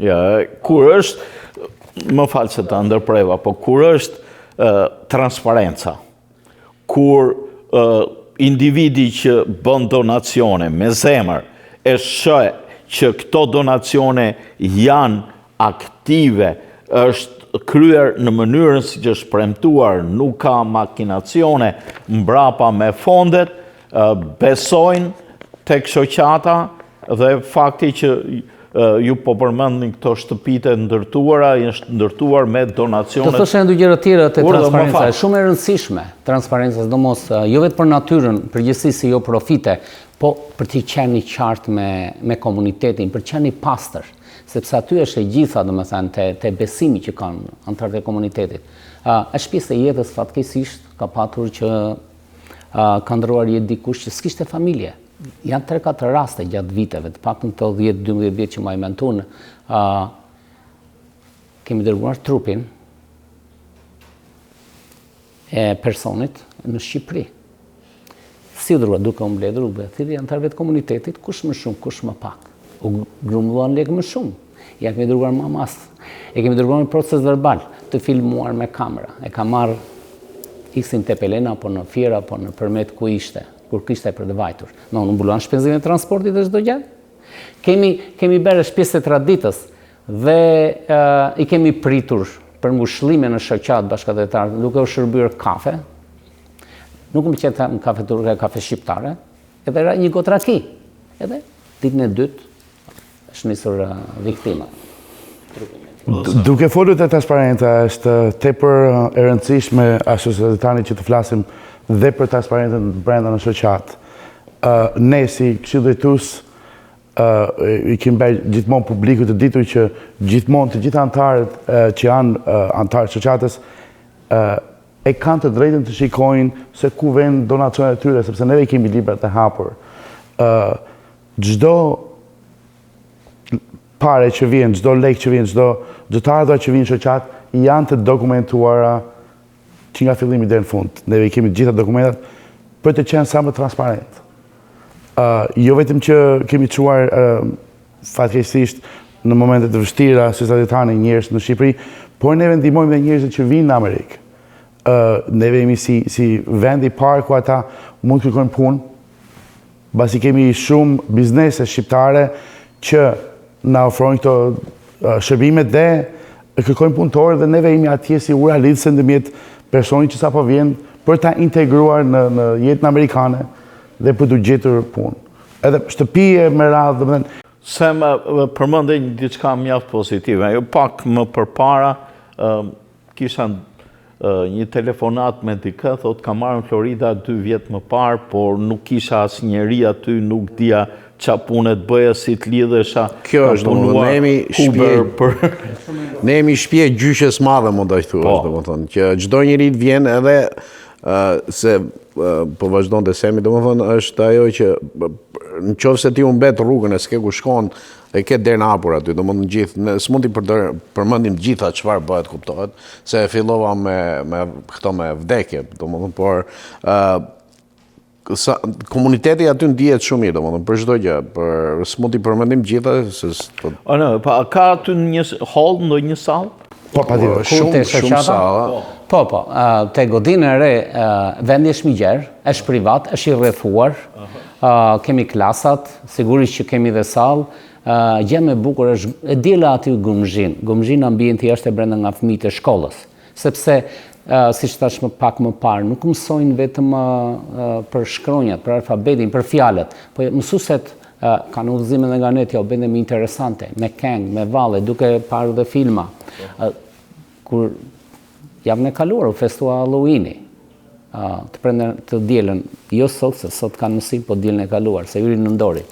Ja, kur është, më fal se ta ndërpreva, po kur është uh, transparenca, kur uh, individi që bën donacione me zemër, e sheh që këto donacione janë aktive, është kryer në mënyrën siç është premtuar, nuk ka makinacione mbrapa me fondet, besojnë tek shoqata dhe fakti që ju po përmendni këto shtëpitë e ndërtuara, është ndërtuar me donacione. Të thosha dy gjëra të tjera te transparenca, është shumë e rëndësishme transparenca, sidomos jo vetëm për natyrën, përgjithësi si jo profite, po për të qenë i qartë me me komunitetin, për të qenë i pastër. Sepse aty është e gjitha, domethënë, te, te besimi që kanë anëtarët e komunitetit. Uh, është pjesë e jetës, fatkeqësisht, ka patur që uh, ka ndërruar jetë dikush që s'kishte familje. Janë 3-4 raste gjatë viteve, të paktën këto 10-12 vjet që mbaj mend unë, uh, kemi dërguar trupin e personit në Shqipëri. Si u dërgua, duke u mbledhur, u bë thirrje anëtarëve të komunitetit, kush më shumë, kush më pak. U grumbulluan lekë më shumë. Ia kemi dërguar mamas. E kemi dërguar në procesverbal, të filmuar me kamera. E ka marrë X-in Tepelena, apo në Fier, apo në Përmet ku ishte, kur kishte për të vajtur. Na u mbuluan shpenzimet e transportit dhe çdo gjë. Kemi, kemi bërë është pjesë e traditës dhe uh, i kemi pritur për ngushëllime në shoqatë bashkatdhetarë, duke u shërbyer kafe, Nuk më pëlqen të them kafe turke, kafe shqiptare, edhe ra një gotë raki. Edhe ditën e dytë është nisur uh, viktima. Duke folur te transparenca, është tepër e rëndësishme ashtu si tani që të flasim dhe për transparencën brenda në shoqatë. Ne si këshill drejtues i kemi bërë gjithmonë publikut të ditur që gjithmonë të gjithë anëtarët që janë anëtarë të shoqatës e kanë të drejtën të shikojnë se ku vijnë donacionet e tyre, sepse neve i kemi librat e hapur. Ë çdo pare që vjen, çdo lek që vjen, çdo çdo të ardhura që vijnë në shoqatë janë të dokumentuara që nga fillimi deri në fund. Neve i kemi të gjitha dokumentat për të qenë sa më transparent. Ë jo vetëm që kemi çuar fatkeqësisht në momente të vështira si sa tani njerëz në Shqipëri, por neve ndihmojmë dhe njerëzit që vijnë në Amerikë. Ë neve jemi si si vendi i parë ku ata mund të kërkojnë punë, pasi kemi shumë biznese shqiptare që na ofrojnë këto shërbime dhe kërkojnë punëtorë dhe neve jemi atje si ura lidhëse ndërmjet personit që sapo vjen për ta integruar në në jetën amerikane dhe për të gjetur punë. Edhe shtëpi e me radhë, domethënë. Se më përmende një diçka mjaft pozitive. Jo pak më përpara, kisha një telefonatë me dikë, thotë kam ardhur në Florida dy vjet më parë, por nuk kisha asnjeri aty, nuk dija ça pune të bëja, si të lidhesha. Kjo është, domethënë, ne jemi shpi për... Ne jemi shpi e gjyshes madhe, mund të thuash, po. domethënë, që çdo njeri të vjen edhe se po vazhdon të Semi, domethënë, është ajo që në qoftë se ti humbet rrugën e s'ke ku shkon, e ke derën hapur aty, domethënë gjithë, ne s'mund t'i përmendim gjitha çfarë bëhet, kuptohet, se e fillova me, me këto me vdekje, domethënë, por sa, komuniteti aty ndihet shumë mirë, domethënë, për çdo gjë, për s'mund t'i përmendim gjitha, se po... O, në, pa, ka aty një hall, ndonjë sallë? Po, pa po, shumë, shumë salla. Po, po, te godina e re, vendi është i gjerë, është privat, është i rrethuar, kemi klasat, sigurisht që kemi dhe sallë, gjë më e bukur është, e diela aty gumëzhin, gumëzhin ambienti është e brenda nga fëmijët e shkollës. Sepse, siç thashë më pak më parë, nuk mësojnë vetëm për shkronjat, për alfabetin, për fjalët, po mësueset kanë udhëzime dhe nga ne t'jua bëjnë më interesante, me këngë, me valle, duke parë dhe filma. Kur javën e kaluar u festua Halloweeni, të premten të dielën, jo sot, se sot kanë mësim, po dielën e kaluar, se hyri nëntori.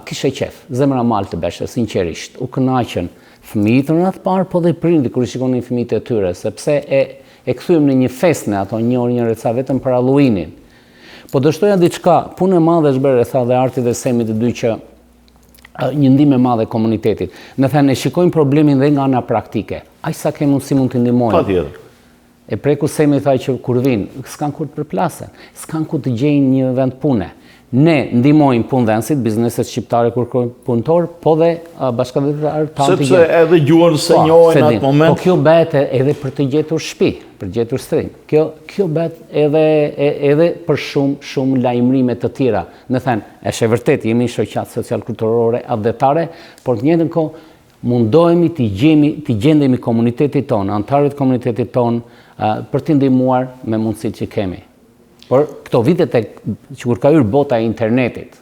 Kishe qejf, zemra mal të beshe, sinqerisht, u kënaqën, Fëmijët në radhë të parë, po dhe prindërit kur i shikonin fëmijët e tyre, sepse e e kthyem në një festë ne ato një orë një orë e ca vetëm për Halloweenin. Po do shtoja diçka, punë e madhe është bërë e tha dhe Arti dhe Semi të dy që një ndihmë e madhe komunitetit. Me thënë, e shikojmë problemin dhe nga ana praktike. Aq sa kemi mundësi mund t'i ndihmojmë. Patjetër. E preku Semi tha që kur vijnë, s'kanë ku të përplasen, s'kanë ku të gjejnë një vend pune. Ne ndihmojmë punëdhënësit, bizneset shqiptare kur kërkojnë punëtorë, po dhe bashkatdhetarët tanë të Sepse edhe gjuhën s'e po, njohin në atë moment. Po kjo bëhet edhe për të gjetur shtëpi, për të gjetur strehim. Kjo kjo bëhet edhe edhe për shumë shumë lajmërime të tjera. Domethënë, është e vërtetë, jemi një shoqatë social kulturore atdhetare, por në të njëjtën kohë mundohemi t'i gjemi, t'i gjendemi komunitetit tonë, anëtarëve të komunitetit tonë, për t'i ndihmuar me mundësitë që kemi. Por këto vitet e që kur ka hyrë bota e internetit,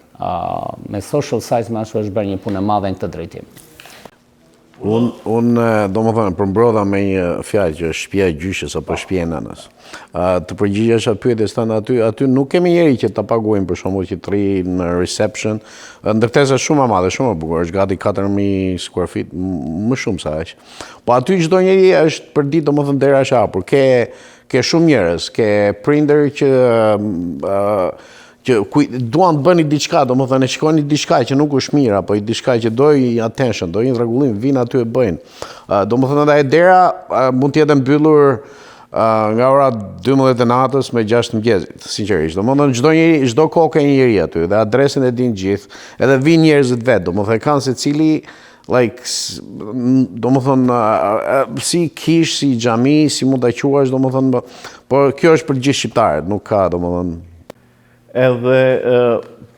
me social sites me ashtu është bërë një punë e madhe në këtë drejtim. Unë, un, domethënë, përmblodha me një fjalë që është shtëpia e gjyshes apo shtëpia e nënës. Të përgjigjesha pyetjes tënde aty, aty nuk kemi njeri që ta paguajmë për shembull që të rri në reception. Ndërtesa shumë e madhe, shumë e bukur, është gati 4000 square feet, më shumë se aq. Po aty çdo njeri është për ditë, domethënë dera është e hapur. Ke Ke shumë njerëz, ke prindër që që duan të bëni diçka, domethënë e shikojnë diçka që nuk është mirë apo diçka që do një attention, do një rregullim, vijnë aty e bëjnë. Domethënë edhe ajo dera mund të jetë e mbyllur nga ora 12 e natës me 6 të mëngjesit, sinqerisht. Domethënë çdo njeri, çdo kohë ke një njeri aty dhe adresën e dinë gjithë, edhe vijnë njerëzit vetë, domethënë kanë secili Like, domethënë, si kishë, si xhami, si mund ta quash, domethënë, po kjo është për gjithë shqiptarët, nuk ka, domethënë. Edhe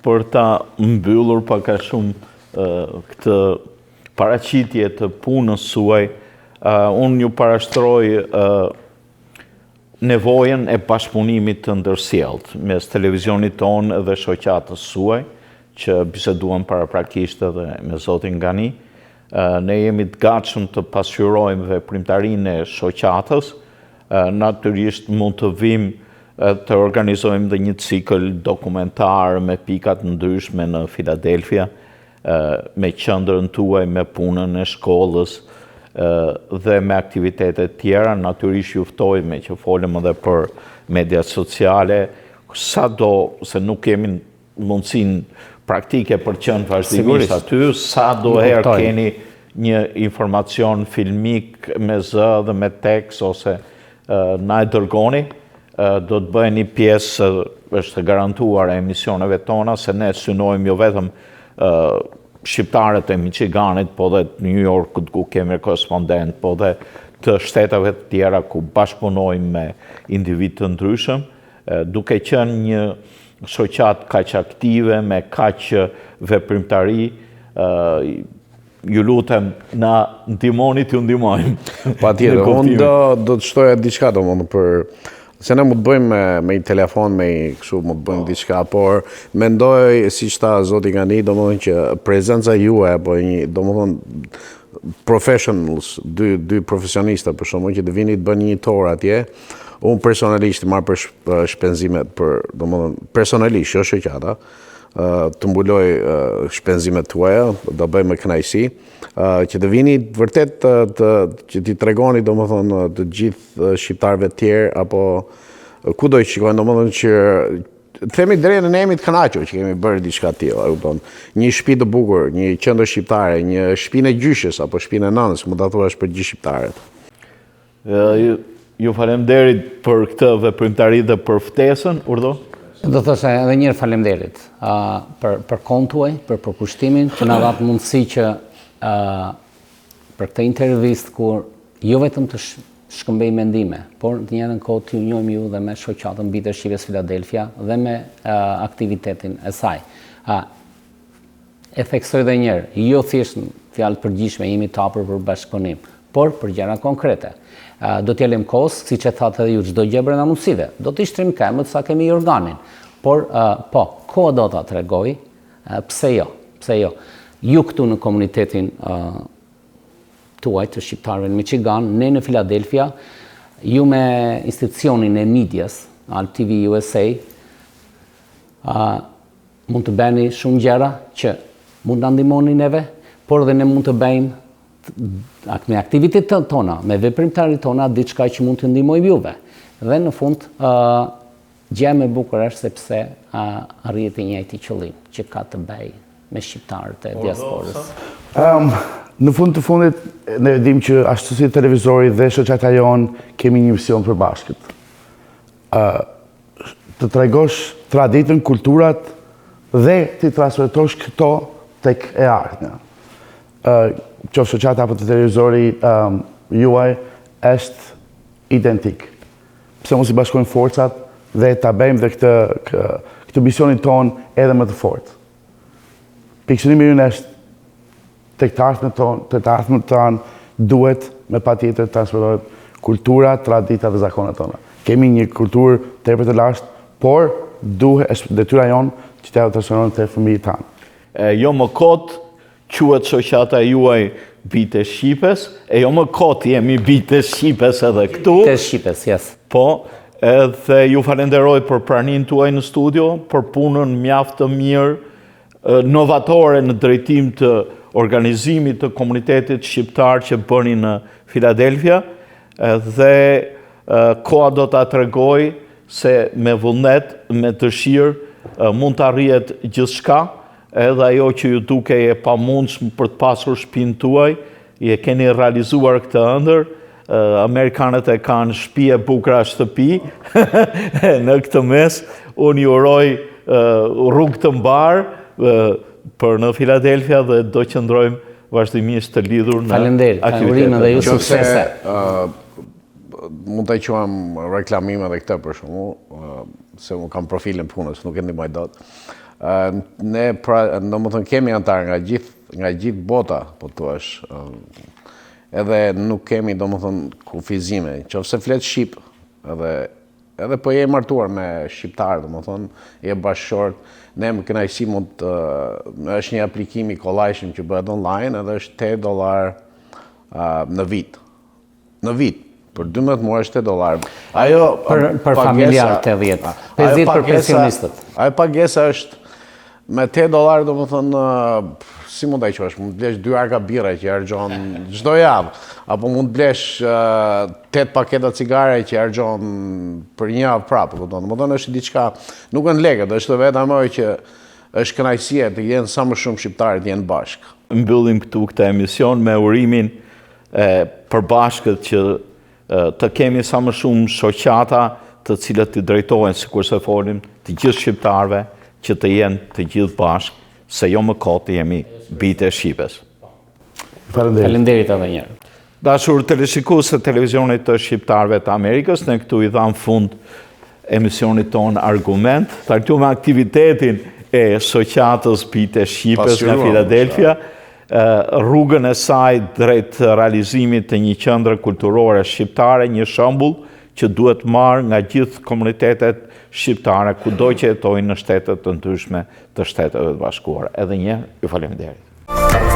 për ta mbyllur pak a shumë këtë paraqitje të punës suaj, unë ju parashtroj nevojën e bashkëpunimit të ndërsjelltë mes televizionit tonë dhe shoqatës suaj, që biseduam paraprakisht edhe me zotin Gani. Ne jemi të gatshëm të pasqyrojmë veprimtarinë e shoqatës, natyrisht mund të vijmë të organizojmë dhe një cikël dokumentar me pika të ndryshme në Filadelfia, me qendrën tuaj, me punën e shkollës dhe me aktivitete të tjera, natyrisht ju ftoj meqë folëm edhe për mediat sociale, sado se nuk kemi mundësinë praktike për të qenë vazhdimisht aty, sado herë keni një informacion filmik me zë dhe me tekst ose na e dërgoni, do të bëheni pjesë, është e garantuar e emisioneve tona, se ne synojmë jo vetëm shqiptarët e Michiganit, po dhe të New Yorkut ku kemi korrespondent, po dhe të shteteve të tjera ku bashkëpunojmë me individë të ndryshëm, duke qenë një shoqatë kaq aktive, me kaq veprimtari, ju lutem, na ndihmoni t'ju ndihmojmë. Patjetër, unë do, do të shtoja diçka domethënë për se ne mund të bëjmë me, me një telefon, me një kështu mund të bëjmë po. diçka, por mendoj siç tha zoti Gani, domethënë që prezenca juaj apo një, domethënë professionals, dy dy profesionista për shembull që të vini të bëni një tour atje, unë personalisht i marr për shpenzimet për, domethënë personalisht, jo shoqata, të mbuloj shpenzimet tuaja, do bëj me kënaqësi, që të vini vërtet të, të që t'i tregoni domethënë të gjithë shqiptarëve të tjerë apo kudo që shikojnë domethënë që të themi drejtën ne jemi të kënaqur që kemi bërë diçka të tillë, e kupton? Një shtëpi të bukur, një qendër shqiptare, një shtëpinë e gjyshes apo shtëpinë e nënës, mund ta thuash për gjithë shqiptarët. Ju faleminderit për këtë veprimtari dhe për ftesën, urdhëro? Do thosha edhe një herë faleminderit uh, për për kohën tuaj, për përkushtimin që na dhatë mundësi që uh, për këtë intervistë kur jo vetëm të shkëmbejmë mendime, por në të njëjtën kohë t'ju njohim ju dhe me shoqatën Bijtë e Shqipes Filadelfia dhe me uh, aktivitetin e saj. Uh, E theksoj edhe një herë, jo thjesht në fjalë të përgjithshme, jemi të hapur për bashkëpunim, por për gjëra konkrete. Do t'ia lëmë kohës, siç e thatë edhe ju, çdo gjë brenda mundësive. Do t'i shtrijmë këmbët sa kemi jorganin. Por, po, koha do ta tregojë, pse jo, pse jo. Ju këtu në komunitetin tuaj të shqiptarëve në Michigan, ne në Philadelphia, ju me institucionin e medias, Alb TV USA, Mund të bëni shumë gjëra që mund na ndihmoni neve, por dhe ne mund të bëjmë me aktivitetet tona, me veprimtaritë tona, diçka që mund të ndihmojmë juve. Dhe në fund, uh, gjëja më e bukur është sepse uh, arrihet i njëjti qëllim që ka të bëjë me shqiptarët e diasporës. Um, në fund të fundit, ne dimë që ashtu si televizori dhe shoqata jonë kemi një mision të përbashkët. Uh, të tregosh traditën, kulturat Dhe t'i transmetosh këto tek e ardhmja. Qoftë shoqata apo të televizori juaj është identik. Pse mos i bashkojmë forcat dhe ta bëjmë dhe këtë këtë misionin tonë edhe më të fortë. Pikësynimi ynë është tek të ardhmët tonë, tek të ardhmët tanë duhet me patjetër të transmetohet kultura, tradita dhe zakonet tona. Kemi një kulturë tepër të lashtë, por duhet është detyra jonë që t'ia transmetojmë te fëmijët tanë. E jo më kot quhet shoqata juaj Bijtë e Shqipes, e jo më kot jemi Bijtë e Shqipes edhe këtu. Bijtë e Shqipes, yes. Po, edhe ju falenderoj për praninë tuaj në studio, për punën mjaft të mirë, novatore në drejtim të organizimit të komunitetit shqiptar që bëni në Filadelfia dhe koha do ta tregojë se me vullnet, me dëshirë, mund të arrihet gjithçka, edhe ajo që ju dukej e pamundshme për të pasur shpinë tuaj, e keni realizuar këtë ëndërr, amerikanët e kanë shpi e bukra shtëpi, në këtë mes, unë ju uroj rrugë të mbarë për në Filadelfia dhe do qëndrojmë vazhdimisht të lidhur në Faleminderit, urime dhe ju suksese. Mund ta quajmë reklamim edhe këtë për shembull, se unë kam profilin punës, nuk e ndihmoj dot. Ne pra, domethënë kemi anëtarë nga gjithë nga gjithë bota, po thuash, edhe nuk kemi domethënë kufizime. Qoftë se flet shqip, edhe edhe po je i martuar me shqiptar, domethënë, je bashkëshort, ne me kënaqësi mund të është një aplikim i kollajshëm që bëhet online, edhe është 8 dollar në vit. Në vit, për 12 muaj është 8 dollar. Ajo për për familjar 80. 50 për pensionistët. Ajo pagesa është me 8 dollar, domethënë si mund ta quash, mund të blesh dy arka birra që harxhon çdo javë, apo mund të blesh 8 paketa cigare që harxhon për një javë prapë, kupton? Domethënë është diçka, nuk janë lekët, është vetëm ajo që është kënaqësia të jenë sa më shumë shqiptarë të jenë bashkë. Mbyllim këtu këtë emision me urimin e përbashkët që të kemi sa më shumë shoqata të cilët t'i drejtohen, sikurse folim, të gjithë shqiptarëve që të jenë të gjithë bashkë, se jo më kot jemi bijtë e Shqipes. Faleminderit. Faleminderit edhe një herë. Dashur teleshikues të televizionit të shqiptarëve të Amerikës, ne këtu i dhamë fund emisionit tonë Argument, trajtuam aktivitetin e shoqatës Bijtë e Shqipes nga Filadelfia, rrugën e saj drejt realizimit të një qendre kulturore shqiptare, një shembull që duhet marrë nga gjithë komunitetet shqiptare kudo që jetojnë në shtete të ndryshme të Shteteve të Bashkuara. Edhe një herë, ju faleminderit.